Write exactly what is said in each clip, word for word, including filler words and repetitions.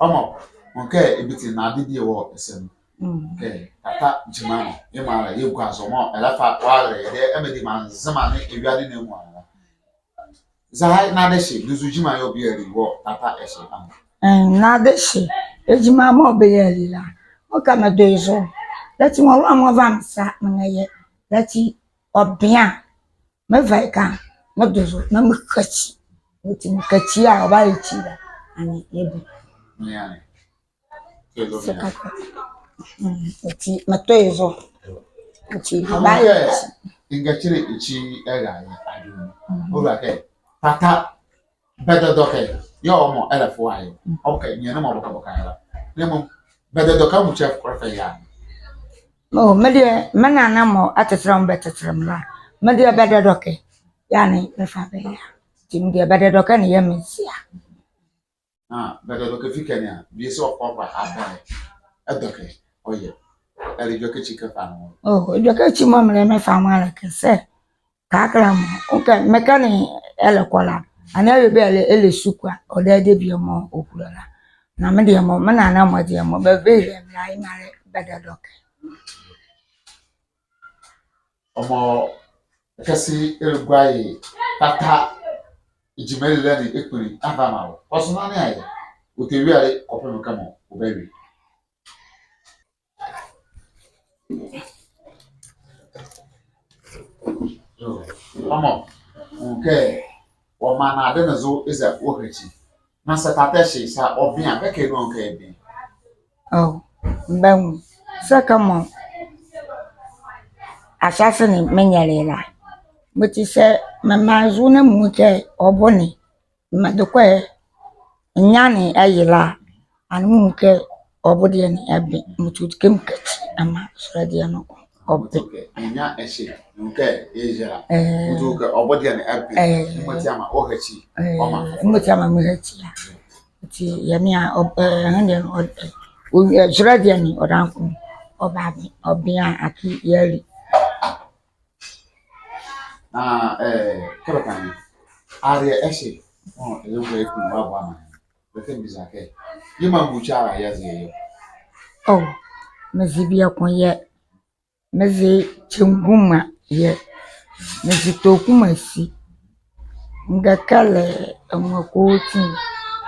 Ɔmɔ, ɔnwunle kɛ ɛbiti na ade bie wɔ ɛsɛ nu. Mm. Kɛ tata gyima ne, yemɔ ala yɛgua zo mɔɔ ɛlɛfa wɔayɛlɛ yɛdayɛ ɛmɛdi maa Nzema ne ewiade ne amuala. Zɛhae na adehye, duzu gyima yɛɛ ɔbali wɔ tata ɛhye amɔ? Ɛɛ, na adehye, gyima mɔɔ ɔbali la, mekɛ medɔ ye zo. Yɛti mɔɔ ɔwula mɔɔ va me sa, menrɛyɛ. Yɛti ɔbia, meva ye ka, medɔ zo, na mekakyi. Yɛti mekakyi a, ɔbayɛ ekyi la, ɛnee yɛbi. Yɛti metɔ ye zo. Yɛti ɔbayɛ ekyi. Ɛngakyile ekyi ɛra yɛ adwenle. Ɔwula kɛ tata bɛdɛdɛkɛ yɛɛ ɔmɔ ɛlɛfoa ye. Ɔbɔkɛ ninyɛne mɔɔ bɔkɛbɔkɛ ye la. Na mɔɔ bɛdɛdɛkɛ mɔɔ kyɛ fɔkɔlɛ fɛ ye a. Oh, medeɛ menane mɔɔ ɛtetele me bɛtetele me la. Medeɛ bɛdɛdɛkɛ yɛɛ ne bɛfa bɛyɛ a. Yɛti medeɛ bɛdɛdɛkɛ ne yɛɛ meze a. Ah, bɛdɛdɛkɛ fi ɛkɛ ne a, bie sa ɔkɔ ba abɛlɛ. Ɛdɛkɛ, ɔyɛ. Ɛle edwɛkɛ ekyi kɛfa ne nwo. Oh, edwɛkɛ ekyi mɔɔ melɛ mefa nwo a le kɛ sɛ, kɛkala mɔɔ, ɔnwunle kɛ, mekɛ ne ɛlɛkɔ la. Ɛnee awie bɛ ɛlɛ, ɛlɛ sukua, ɔdaye debie mɔɔ ɔkulo la. Na medeɛ mɔɔ, menane mɔɔ deɛ mɔɔ, bɛva ɛhile me la, yemɔ a le bɛdɛdɛkɛ. Ɔmɔ, ɛkɛse ɛlɛgua ye tata gyima ɛlɛla ne ekpunli ava maa wɔ. Kɔ zo na nea yɛ. Ɔtɛ wielɛ kɔpem kɛmɔ ɔbawie. Ɔmɔ, ɔnwunle kɛ wɔmaa ne ade ne zo eza wɔhakyi. Na sɛ tata ɛhye sa ɔbe a, bɛka ɛdwɛkɛ ɔnwunle kɛ ɛbe? Oh, mebɛnwu. Sɛ kɛmɔ ahyɛse ne menyɛle ye la, mɔti sɛ memaa zo na menwu kɛ ɔbo ne, mede kɔ ɛ, nyane ɛye la, ɛnee menwu kɛ ɔbo deɛ ne ɛbe, mɔti ɔdi kɛ mekakyi ɛmaa zolɛ deɛ ne ɔbe. Ɔnwunle kɛ ɔbo deɛ ne ɛbe. Ɛɛ, mɔti ama mehakyi a. Nti yɛ ne a, ɔ, ɛɛ, ɛhye deɛ no, ɔ, ɛɛ, zolɛ deɛ ne ɔdaye noko ɔba be, ɔbe a akee yɛali. Na, ɛɛ, kɛ bɛka ne, aleɛ ɛhye, ɔ, ɛlɛgua ye kpunli wɔabɔ amaa yɛ. Bɛka mebiza kɛ, yemɔ a mɔɔ twa ara yɛɛ ze ye? Oh, meze bieko yɛ. Meze Kyɛnguma yɛ, meze Tokuma Si, Ngakala amuala kooti,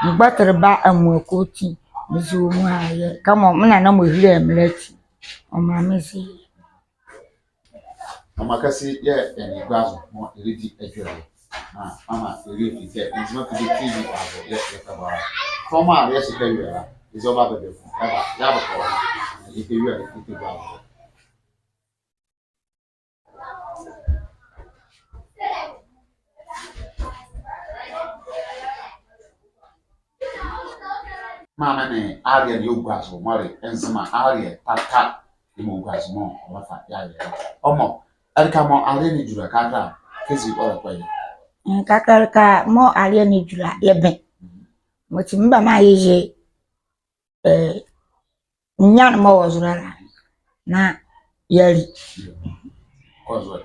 Ngbatɛlɛba amuala kooti, meze ɔ muala yɛ. Kɛmɔ menana mɔɔ ɛhile me la ati, ɔmaa meze. Ɔmaa ɛkɛse yɛɛ ɛnee gua zo mɔɔ ɛlɛdi adwelie. Na mama ɛlɛfile kɛ Nzema Today TV azo yɛɛ yɛkɛba. Tɔmɔ a yɛhyɛ kɛ awie la, eza ɔba bɛbɛ fu, ɛba, yɛabɔkɔ la, yɛkɛwie a, yɛkɛgua zo. Maame, nee aleɛ ne yɛgua zo, mɔɔ le Nzema aleɛ tata. Yemɔ ɔgua zo mɔɔ ɔbafa yɛayɛ. Ɔmɔ, ɛleka mɔɔ aleɛ ne edwula kɛkala, kɛzi ɔlɛkɔ ye? Mm, kɛkala ɛleka mɔɔ aleɛ ne edwula yɛbe. Mɔti meba maa yɛyɛ, ɛɛ, nyane mɔɔ wɔ zolɛ la, na yɛali. Kɔ zo ɛ.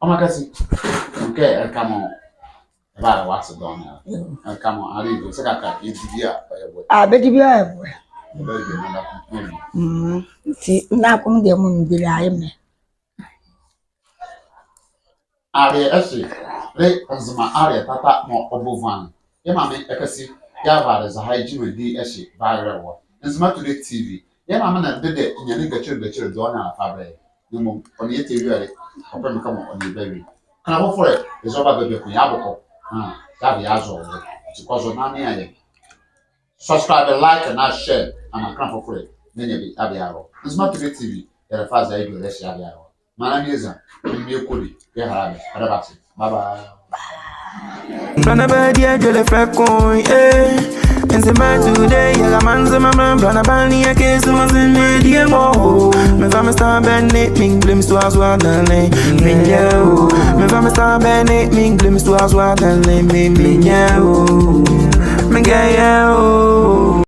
Makɛse, ɛnee ɛleka mɔɔ ɛbara wɔ ase dɔɔnwo ne a. Ɛleka mɔɔ, ale, ɛnee sɛ kɛkala bɛdi bie a, ɔyɛ boɛ. Ah, bɛdi bie a, ɔyɛ boɛ. Bɛdi bie a, ɔyɛ boɛ. Mm. Enti, na ko me deɛ mɔɔ mebie la, yɛ me. Aleɛ ɛhye, le Nzema aleɛ tata mɔɔ ɔbɔ vane. Yɛ maame Akasi, yɛva le zɔhane gyimadi ɛhye barɛlɛ wɔ Nzema Today T V. Yɛ maame ne ɛdedɛ ɛnyiane ngakyile ngakyile dɔɔnwo ne ala ɛfa ɛbɛlɛ yɛ. Na mɔɔ ɔnle yɛ ɛtɛwieɛ le, ɔpɛ meka mɔɔ ɔnle yɛ bawie. Kenle fofolɛ, ɛzɔ ɔba bie bieko, yɛabɔ kɔ. Ah, yɛava yɛazɔ wɔ le. Ɔti kɔ zɔ na nea yɛ. Subscribe, like, na share, na maa kenle fofolɛ, na ɛnyɛ bie, yɛava yɛarɔ. Nzema Today T V, yɛlɛfa zɔ yɛdwɛkɛ ɛhye yɛava yɛarɔ. Maa na mie za, mie kɔ di, yɛhale bɛ, ɛdabɛ ase. Bye bye. Blanabadi adwɛlɛ fɛ kɔn, eh. Nzema Today, yɛlɛ maa Nzema mra, Blanabadi akɛzi mɔɔ Nzema die mɔ o. Menva me star bɛnle me, blame sua sua dale, menyɛ o. Menva me star bɛnle me, blame sua sua dale, me, menyɛ o. Mengɛ yɛ o.